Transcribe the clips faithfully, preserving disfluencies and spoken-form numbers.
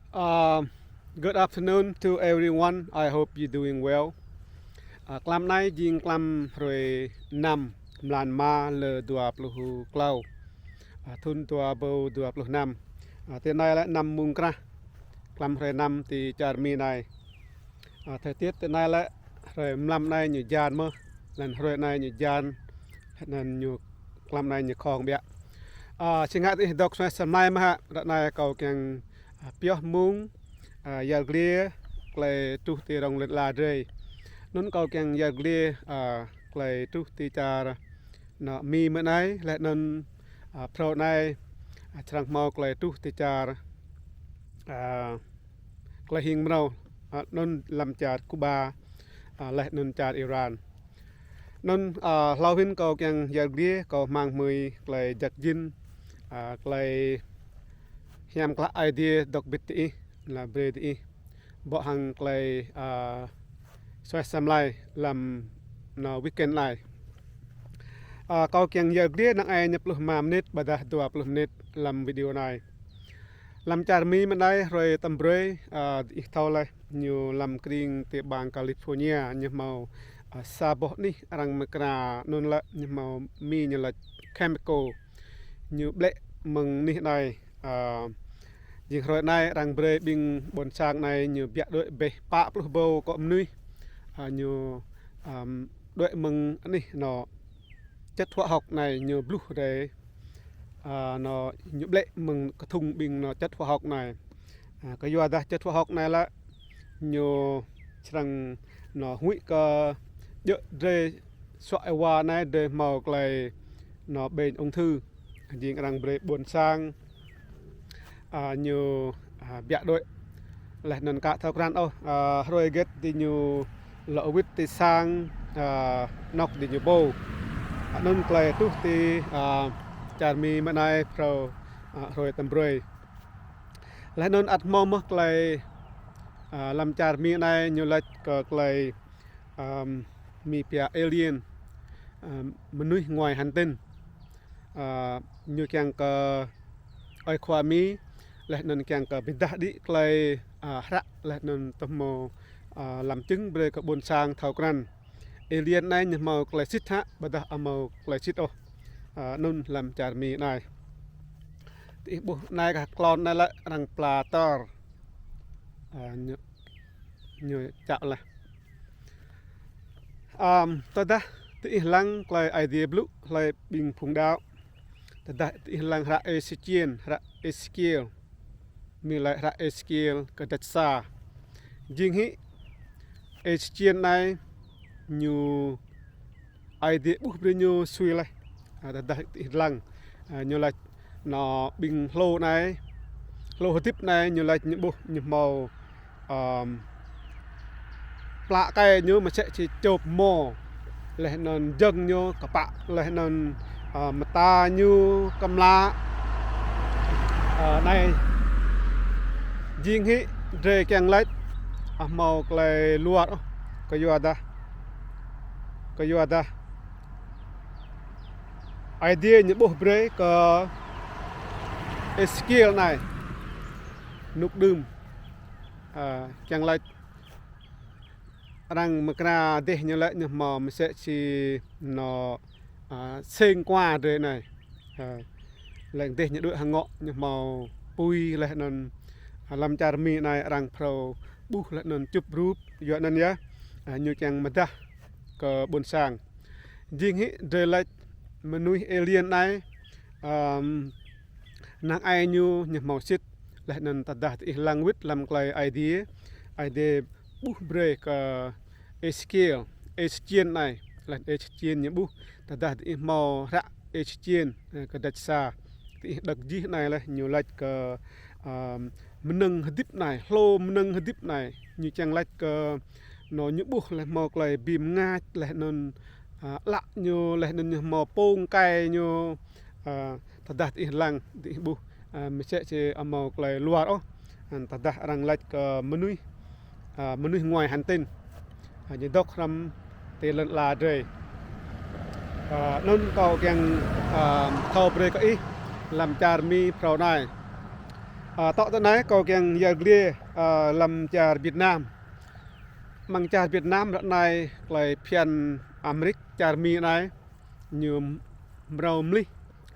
Uh, good afternoon to everyone. I hope you doing well. Uh, klăm anei jing klăm hruê năm, mlan êma lơ dua pluh klâo, uh, thŭn dua êbâo dua pluh năm. Uh, ti anei lĕ năm mông krah, klăm hruê năm ti čar Mi anei. Uh, thời tiết ti anei lĕ hruê mlam anei ñu hjan mơh, leh anăn hruê anei ñu hjan, leh anăn ñu klăm anei ñu khŏng ƀiă. Uh, si ngă diih dôk suaih asei mlei mơh hă, ară anei kâo čiăng, uh, pioh mông, uh, yăl dliê klei truh ti rŏng lăn ala drei. Anăn kâo čiăng yăl dliê, uh, klei truh ti čar anôk Mi mơ̆ng anei, leh anăn, uh, mrâo anei, uh, srăng mâo klei truh ti čar, uh, klei hing mrâo, uh, anăn hlăm čar Cuba, uh, leh anăn čar Iran. Anăn, uh, hlâo hĭn kâo čiăng yăl dliê, kâo hmăng hmưi klei jăk jĭn, uh, klei hiam klă Aê Diê dôk mbĭt diih, leh brei diih bŏ hŏng klei, uh, suaih asei mlei hlăm anôk weekend anei. Uh, kâo čiăng yăl dliê năng ai ñu pluh êma mnĭt, ƀiădah dua pluh mnĭt hlăm video anei. Hlăm čar Mi mơ̆ng anei hruê tăm brei, uh, diih thâo leh ñu hlăm krĭng ti bang California ñu mâo, uh, sa boh anih arăng mkra anăn lĕ ñu mâo Mi ñu lač chemical. Ñu ƀlĕ mơ̆ng anih anei, uh, jing hruê anei arăng brei ƀĭng ƀuôn sang anei ñu biă đuĕ ƀĕ pă pluh êbâo kŏ mnuih, uh, ñu, um, đuĕ mơ̆ng anih anôk chất hóa học anei ñu bluh rei, uh, anôk ñu ƀlĕ mơ̆ng kthŭng ƀĭng anôk chất hóa học anei. Uh, kyuadah chất hóa học anei lĕ ñu srăng anôk huĭ kơ djŏ drei suă êwa anei drei mâo klei anôk bệnh ung thư. Jing arăng brei ƀuôn sang, uh, ñu, uh, biă đuĕ. Leh anăn ka thâo krăn ôh, uh, hruê hgĕt diñu lŏ wĭt ti sang, uh, anôk diñu pô. Anăn klei truh ti, uh, čar Mi mơ̆ng anei mrâo, uh, hruê tăm brei. Leh anăn ăt mâo mơh klei, uh, hlăm čar Mi anei ñu lač kơ klei, um, Mi pia alien, um, mnuih ngoài hành tinh. Uh, ñu čiăng kơ ơi khua Mi, leh anăn čiăng kơ bi êdah đĭ klei, uh, hră, leh anăn tơ mâo, uh, hlăm čưng brei kơ ƀuôn sang thâo krăn. Alien anei ñu mâo klei sĭt hă, ƀiădah amâo mâo klei sĭt ôh. Uh, anăn hlăm čar Mi anei. Diih ƀuh anei kơ klŏn anei lĕ arăng pla tor. Uh, ñu, ñu čăp leh. Um, tơdah diih lăng klei Aê Diê blŭ hlei ƀĭng phung đăo. Tơdah diih lăng hră Êsêkiel, hră Êsêkiel. Mi lač hră Êsêkiel kdrêč sa. Jing hĕ Êsêkiel anei ñu Aê Diê ƀuh brei ñu sui leh. Uh, tơdah diih lăng, uh, ñu lač anôk ƀĭng hlô anei, hlô hdĭp anei ñu lač ñu ƀuh ñu mâo, um, plă kơ ñu msĕ si čôp êmô, leh anăn jơ̆ng ñu kpă, leh anăn, uh, mta ñu kmlă. Uh, anei jing hĕ drei čiăng lač, uh, mâo klei luar ôh, kyuadah, kyuadah Aê Diê ñu ƀuh brei kơ Êsêkiel anei. Nuk đưm, uh, čiăng lač arăng mkra dih ñu lĕ ñu mâo msĕ si anôk, uh, sêng kua drei anei. Uh, leh dih ñu đuĕ hngŏ ñu mâo pui leh anăn, uh, hlăm čar Mi anei arăng mrâo ƀuh leh anăn čup rup, yua anăn yơh, uh, ñu čiăng mdah kơ ƀuôn sang. Jing hĕ drei lač mnuih alien anei, um, năng ai ñu ñu mâo sĭt, leh anăn tơdah diih lăng wĭt hlăm klei Aê Diê, Aê Diê ƀuh brei kơ Êsêkiel, Êsêkiel anei, leh Êsêkiel ñu ƀuh, tơdah diih mâo hră Êsêkiel, uh, kdrêč sa, diih đŏk jih anei leh ñu lač kơ, um, mnơ̆ng hdĭp anei, hlô mnơ̆ng hdĭp anei, ñu čiăng lač kơ anôk ñu ƀuh leh mâo klei bi mngač leh anăn, uh, ală ñu leh anăn ñu mâo pông kai ñu, uh, tơdah diih lăng, diih ƀuh, uh, msĕ si amâo mâo klei luar ôh, uh, tơdah arăng lač kơ mnuih, uh, mnuih ngoài hành tinh. Uh, ñu dôk hrăm ti lăn ala drei. Uh, anăn kâo čiăng, uh, thâo brei kơ ih hlăm čar Mi mrâo anei. Ơ, tŏ tơ anei kâo čiăng yăl dliê, ơ, hlăm čar Việt Nam. Mơ̆ng čar Việt Nam ară anei klei phiăn Amêrik čar Mi anei ñu mrâo mlih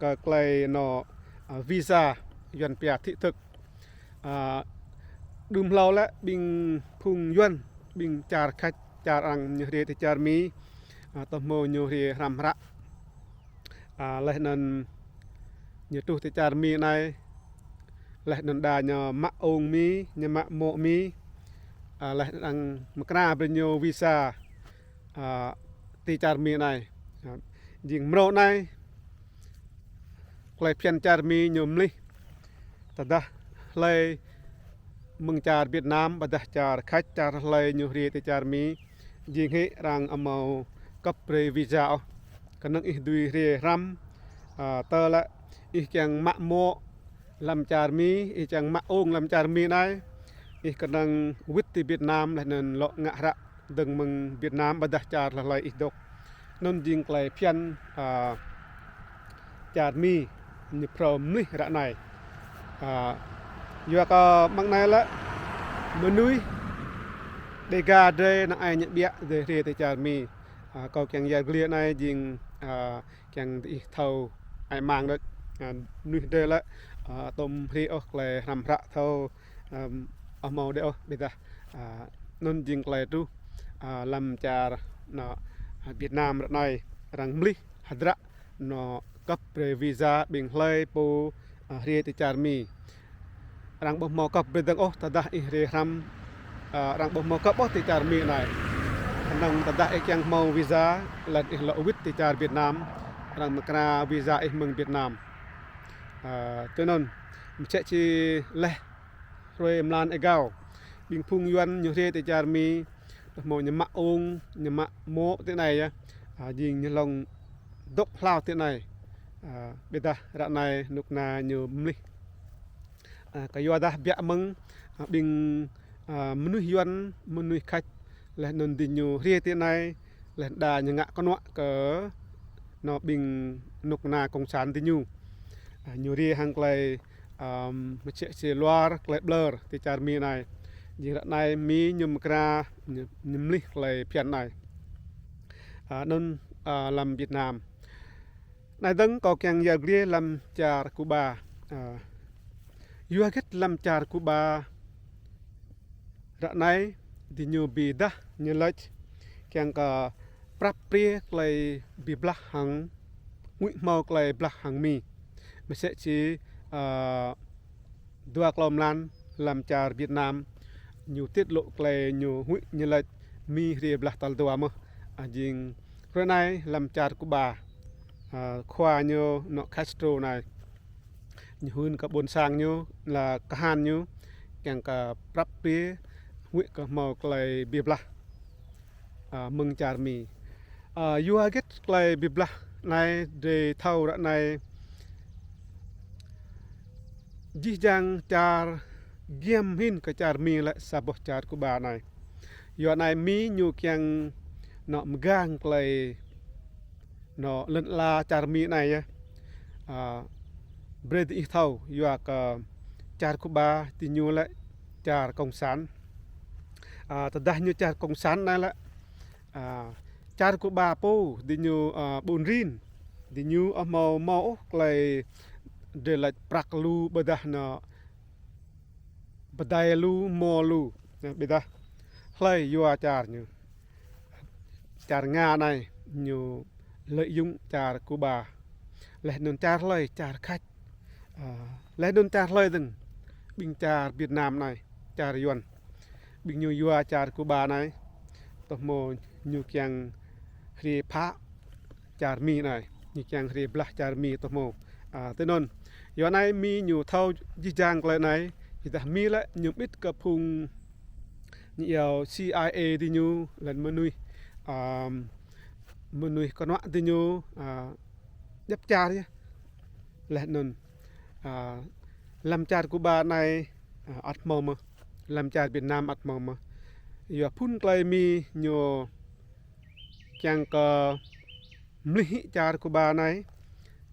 kơ klei anŏ, ơ, visa Yuăn pia thị thực. Ơ, đưm hlâo lĕ ƀĭng phung Yuăn, ƀĭng čar Khač, čar arăng ñu hriê ti čar Mi, ơ, tơ hmô ñu hriê hrăm hră. Ơ, leh anăn ñu truh ti čar Mi anei, leh anăn đa ñu mă ung Mi, ñu mă mô̆ Mi, ơ, leh anăn mkra brei ñu visa, ơ, ti čar Mi anei. Ơ, jing mrâo anei, klei phiăn čar Mi ñu mlih. Tơdah hlei mơ̆ng čar Việt Nam, ƀiădah čar Khač, čar hlei ñu hriê ti čar Mi, jing hĕ arăng amâo kăp brei visa ôh. Knŏng ih dưi hriê hrăm, ơ, tơ lĕ ih čiăng mă mô̆ hlăm čar Mi, ih čiăng mă ung hlăm čar Mi anei, ih knŏng wĭt ti Việt Nam leh anăn lŏ ngă hră dơ̆ng mơ̆ng Việt Nam ƀiădah čar hlei ih dôk. Anăn jing klei phiăn, ơ, čar Mi ñu mrâo mlih ară anei. Ơ, yua kơ mơ̆ng anei lĕ mnuih Đêga drei năng ai ñu ƀiă drei hriê ti čar Mi. Ơ, kâo čiăng yăl dliê anei jing, ơ, čiăng diih thâo ai mang đuč. Ơ, mnuih drei lĕ, ơ, tŭm hriê ôh klei hrăm hră thâo, ơ, amâo djŏ ôh ƀiădah, ơ, anăn jing klei truh, ơ, hlăm čar anŏ, ơ, Việt Nam ară anei arăng mlih hdră anŏ kăp brei visa ƀĭng hlei pô, ơ, hriê ti čar Mi. Arăng ƀuh amâo kăp brei dơ̆ng ôh tơdah ih hriê hrăm, ơ, arăng ƀuh amâo kăp ôh ti čar Mi anei. Knŏng tơdah ih čiăng mâo visa, leh ih lŏ wĭt ti čar Việt Nam, arăng mkra visa ih mơ̆ng Việt Nam. Ơ, tui anăn, msĕ si leh hruê mlan êgao, ƀĭng phung Yuăn ñu hriê ti čar Mi, tơ hmô ñu mă ung, ñu mă mô̆ ti anei yơh. Ơ, jing ñu hlŏng dôk hlao ti anei. Ơ, ƀiădah ară anei knŭk kna ñu mlih. Ơ, kyuadah biă mơ̆ng, ơ, ƀĭng, ơ, mnuih Yuăn, mnuih Khač, leh anăn diñu hriê ti anei, leh đa ñu ngă knuă kơ anŏ ƀĭng knŭk kna cộng sản diñu. Ơ, ñu hriê hŏng klei, ơ, msĕ si luar, klei ƀlơr ti čar Mi anei. Jing ară anei Mi ñu mkra, ñu, ñu mlih klei phiăn anei. Ơ, anăn, ơ, hlăm Việt Nam. Anei dơ̆ng kâo čiăng yăl dliê hlăm čar Cuba. Ơ, yua hgĕt hlăm čar Cuba ară anei diñu bi êdah ñu lač čiăng kơ prăp priê klei bi blah hŏng, huĭ hmâo klei blah hŏng Mi. Msĕ si, ơ, dua klâo mlan hlăm čar Việt Nam, ñu tiết lộ klei ñu huĭ ñu lač Mi hriê blah tal dua mơh. Ơ, jing hruê anei hlăm čar Cuba, ơ, khua ñu anŏ Castro anei, ñu hưn kơ ƀuôn sang ñu, leh kahan ñu, čiăng kơ prăp priê, huĭ kơ hmâo klei bi blah, ơ, mơ̆ng čar Mi. Ơ, yua hgĕt klei bi blah anei drei thâo ară anei, jih jang čar giăm hĭn kơ čar Mi lĕ sa boh čar Cuba anei. Yua anei Mi ñu čiăng anŏ mgang klei anŏ lăn ala čar Mi anei yơh. Ơ, brei diih thâo, yua kơ čar Cuba diñu lĕ čar cộng sản. Ơ, tơdah ñu čar cộng sản anei lĕ, ơ, čar Cuba pô diñu, ơ, ƀun rin, diñu amâo mâo ôh klei drei lač prăk lu ƀiădah anŏ pơdai lu, mâo lu. Ơ, ƀiădah hlei yua čar ñu. Čar Nga anei ñu lợi dụng čar Cuba. Leh anăn čar hlei, čar Khač. Ơ, leh anăn čar hlei dơ̆ng, ƀĭng čar Việt Nam anei, čar Yuăn. Ƀĭng ñu yua čar Cuba anei, tơ hmô ñu čiăng hriê phă čar Mi anei, ñu čiăng hriê blah čar Mi tơ hmô. Ơ, tui anăn. Yua anei Mi ñu thâo jih jang klei anei, ƀiădah Mi lĕ ñu mĭt kơ phung ñu iêu C I A diñu, leh anăn mnuih, ơ, mnuih knuă diñu, ơ, djăp čar yơh. Leh anăn, ơ, hlăm čar Cuba anei, ơ, ăt mâo mơh. Hlăm čar Việt Nam ăt mâo mơh. Yua phŭn klei Mi ñu čiăng kơ mlih hĭ čar Cuba anei,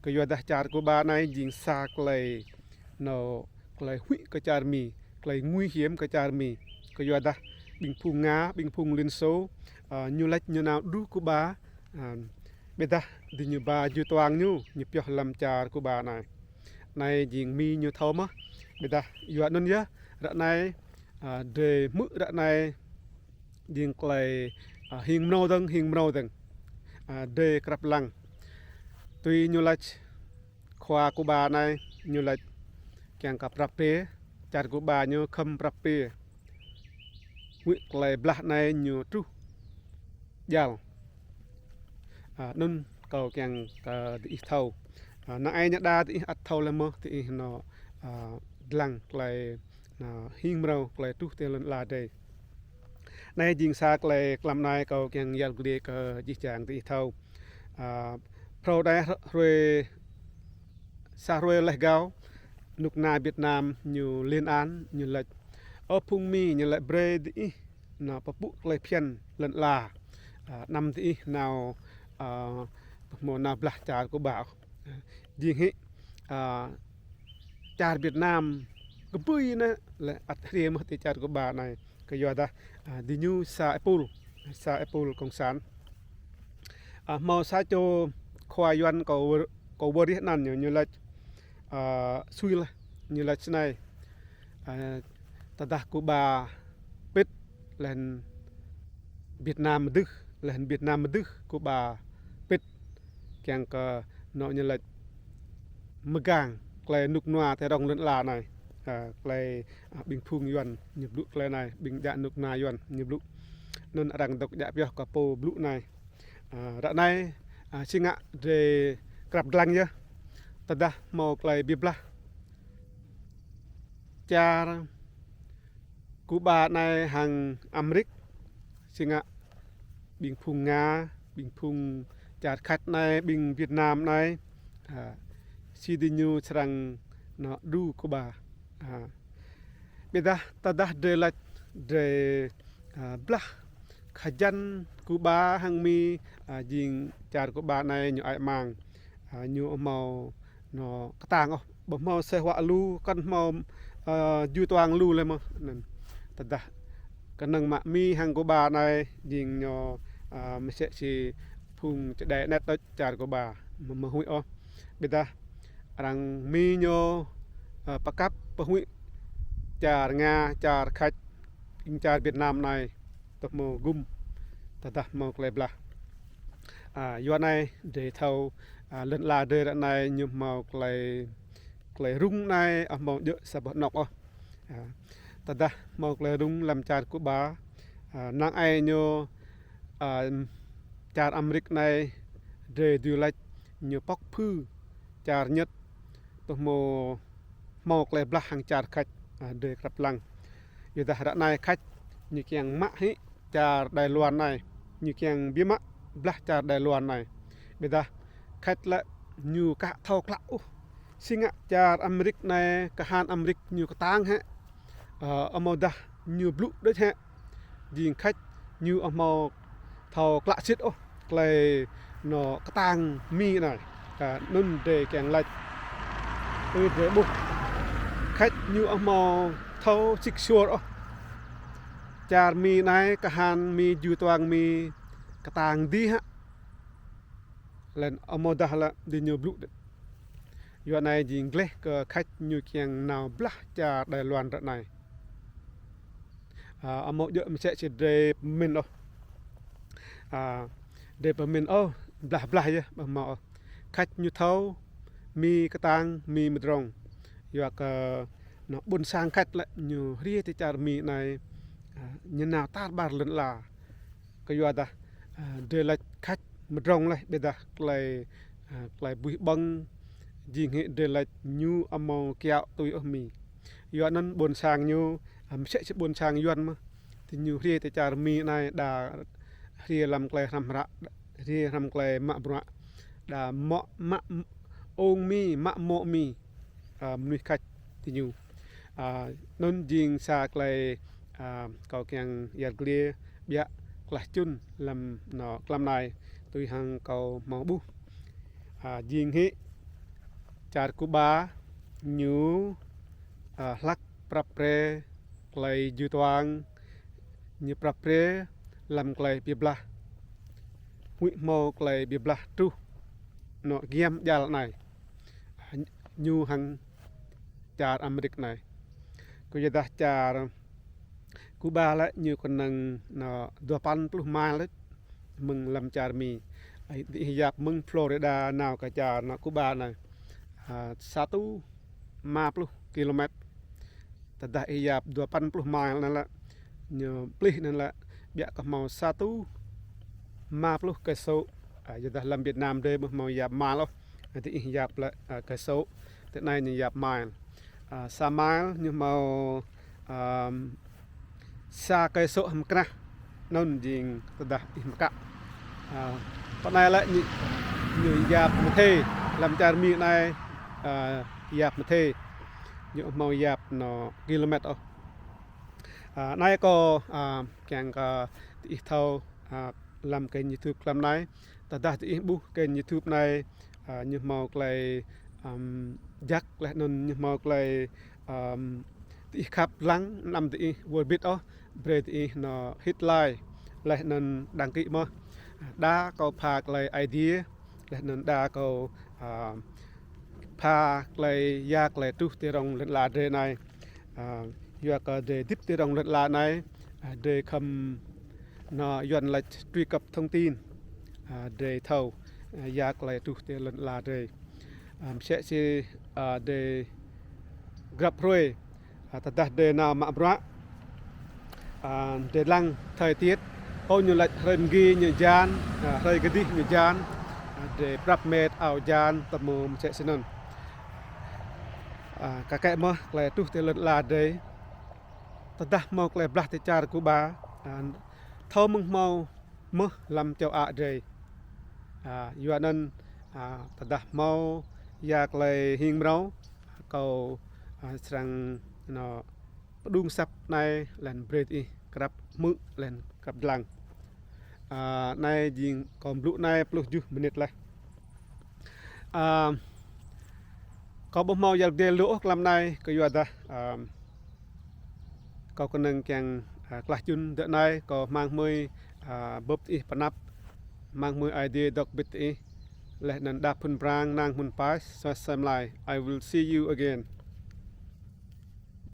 kyuadah čar Cuba anei jing sa klei anŏ klei huĭ kơ čar Mi, klei nguy hiểm kơ čar Mi. Kyuadah ƀĭng phung Nga, ƀĭng phung Liên Xô, a, ñu lač ñu nao đru Cuba, a, ƀiădah diñu ba jŭ tuang ñu, ñu pioh hlăm čar Cuba anei. Anei jing Mi ñu thâo mơh, ƀiădah yua anăn yơh, ară anei, a, drei hmư̆ ară anei, jing klei, a, hing mrâo dơ̆ng, hing mrâo dơ̆ng. A, drei krăp lăng. Tui ñu lač khua Cuba anei, ñu lač kiăng kơ prăp pê, čar Cuba ñu khăm prăp pê. Huĭ klei blah anei ñu truh djăl. A, anăn kâo kiăng kơ diih thâo. A, năng ai ñu đa diih ăt thâo leh mơh, diih nao, a, dlăng klei, a, hing mrâo klei truh ti lăn ala drei. Anei jing sa klei tlam anei kâo kiăng yăl dliê kơ jih jang diih thâo. A, phrâo anei hruê, sa hruê leh gao, knŭk kna Việt Nam ñu lên án, ñu lač. Ơ phung Mi, ñu lač brei diih nao pơpŭ klei bhiăn lăn ala. A, anăm diih nao, a, mâo nao blah čar Cuba. Jing hĕ, a, čar Việt Nam kbưi anei leh ăt hriê mơh ti čar Cuba anei. Kyuadah, a, diñu sa êpul, sa êpul cộng sản. A, mâo sa čô khua Yuăn kâo wơr-, kâo wơr riêh anăn ñu, ñu lač, a, sui lah, ñu lač snei. A, tơdah Cuba pĭt leh anăn Việt Nam mdưh, leh anăn Việt Nam mdưh Cuba pĭt kiăng kơ nao ñu lač mgang klei knŭk kna ti rŏng lăn ala anei. A, klei, a, ƀĭng phung Yuăn ñu blŭ klei anei, ƀĭng djă knŭk kna Yuăn ñu blŭ. Anăn arăng dôk djă pioh kơ pô blŭ anei. A, ară anei, a, si ngă drei krăp dlăng yơh. Tơdah mâo klei bi blah čar Cuba anei hăng Amêrik, si ngă ƀĭng phung Nga, ƀĭng phung čar Khač anei, ƀĭng Việt Nam anei, a, si diñu srăng nao đru Cuba. A, ƀiădah tơdah drei lač drei, a, blah kơ hjăn Cuba hăng Mi, a, jing čar Cuba anei ñu ai mang, a, ñu amâo nao ktang ôh, ƀu mâo aseh huă lu, kăn mâo, a, jŭ tuang lu leh mơh. Anăn tơdah knŏng mă Mi hăng Cuba anei jing ñu, a, msĕ si phung čơđai anet đôč čar Cuba, amâo, amâo huĭ ôh. Ƀiădah arăng Mi ñu, a, pơkăp pơhuĭ čar Nga, čar Khač, čar Việt Nam anei, tơ mâo gŭm, tơdah mâo klei blah. A, yua anei drei thâo, a, lăn ala drei ară anei ñu mâo klei, klei rŭng anei, a, mâo djŏ sa boh anôk ôh. A, tơdah mâo klei rŭng hlăm čar Cuba, a, năng ai ñu, a, čar Amêrik anei drei dưi lač ñu pŏk phư čar Nhật, tơ mâo, mâo klei blah hăng čar Khač, a, drei krăp lăng. Yuadah ară anei Khač ñu kiăng mă hĕ čar Đài Loan anei, ñu kiăng bi mă blah čar Đài Loan anei. Ƀiădah Khač lĕ ñu ka thâo klă ôh. Si ngă čar Amêrik anei, kahan Amêrik ñu ktang hĕ. Ơ, amâodah ñu blŭ đuč hĕ. Jing Khač ñu amâo thâo klă sĭt ôh klei nao ktang Mi anei. Ka anăn drei kiăng lač. Ơ drei ƀuh. Khač ñu amâo thâo sĭt suôr ôh. Čar Mi anei, kahan Mi, jŭ tuang Mi ktang dih hă. Leh anăn amâodah lĕ diñu blŭ đuč. Yua anei jing gleh kơ Khač ñu kiăng nao blah čar Đài Loan ară anei. A, amâo djŏ msĕ si drei pơmĭn ôh. A, drei pơmĭn ôh, blah blah yơh, ƀu mâo ôh. Khač ñu thâo, Mi ktang, Mi mdrŏng. Yua kơ nao ƀuôn sang Khač lĕ ñu hriê ti čar Mi anei, a, ñu nao tar ƀar lăn ala. Kyuadah, a, drei lač Khač mdrŏng leh, ƀiădah klei, a, klei buih ƀơ̆ng jing hĕ drei lač ñu amâo kiăo tui ôh Mi. Yua anăn ƀuôn sang ñu, a, msĕ si ƀuôn sang Yuăn mơh. Diñu hriê ti čar Mi anei đa hriê hlăm klei hrăm hră, hriê hlăm klei mă bruă, đa mŏ mă ung Mi, mă mô̆ Mi. A, mnuih Khač diñu. A, anăn jing sa klei, a, kâo kiăng yăl dliê ƀiă klah čŭn hlăm nao tlam anei tui hăng kâo mâo ƀuh. A, jing hĕ čar Cuba ñu hlăk prăp pre klei ju tuang, ñu prăp pre hlăm klei bi blah. Huĭ hmâo klei bi blah truh nŏ giăm jal anei, ñu hŏng čar Amêrik anei. Kyuadah čar Cuba lĕ ñu knŏng nŏ dua păn pluh mile lĕ mơ̆ng hlăm čar Mi. Diih yap mơ̆ng Florida nao kơ čar nŏ Cuba anei, sa êtuh êma pluh kilomet. Tơdah ih yap dua păn pluh mile anăn lĕ, ñu plih anăn lĕ, ƀiă kơ hmâo sa êtuh êma pluh cây số. Kyuadah hlăm Việt Nam drei ƀu hmâo yap mile ôh. Diih yap lĕ cây số. Ti anei ñu yap mile. Sa mile ñu hmâo sa cây số hăm krah. Anăn jing tơdah ih mkă. Pơ anei lĕ ñu yap mthê, hlăm čar Mi anei yap mthê. Ñu hmâo yap nŏ kilomet ôh. Anei kâo čiăng kơ diih thâo hlăm kênh YouTube hlăm anei. Tơdah diih ƀuh kênh YouTube anei, ñu hmâo klei jăk leh anăn ñu hmâo klei diih khăp dlăng, anăm diih wơr bĭt ôh, brei diih nŏ hit like leh anăn đăng ký mơh. Đa kâo pha klei Aê Diê leh anăn đa kâo pha klei ya klei truh ti rŏng lăn ala drei anei. Yua kơ drei hdĭp ti rŏng lăn ala anei, drei khăm nŏ Yuăn lač truy cập thông tin, drei thâo ya klei truh ti lăn ala drei. Msĕ si drei grăp hruê, tơdah drei nao mă bruă, drei dlăng thời tiết, ơ ñu lač hruê mgi ñu hjan, hruê kdih ñu hjan, drei prăp mĕt ao hjan tơ mâo msĕ snăn. Kơ kĕ mơh klei truh ti lăn ala drei, tơdah hmâo klei blah ti čar Cuba, thâo mơ̆ng hmâo mơh hlăm châu Á drei. Yua anăn, tơdah hmâo ya klei hing mrâo, kâo srăng nŏ pđung asăp anei leh anăn brei diih krăp hmư̆ leh anăn krăp dlăng. Anei jing kâo blŭ anei pluh kjuh mnĭt leh. Kâo ƀu hmâo yăl dliê lu ôh hlăm anei kyuadah kâo knŏng čiăng klah čŭn dơ̆ anei. Kâo hmăng hmưi bưp diih pơ anăp, hmăng hmưi Aê Diê dôk mbĭt diih leh anăn đăp phŭn brang năng hmŭn pas suaih asei mlei. I will see you again.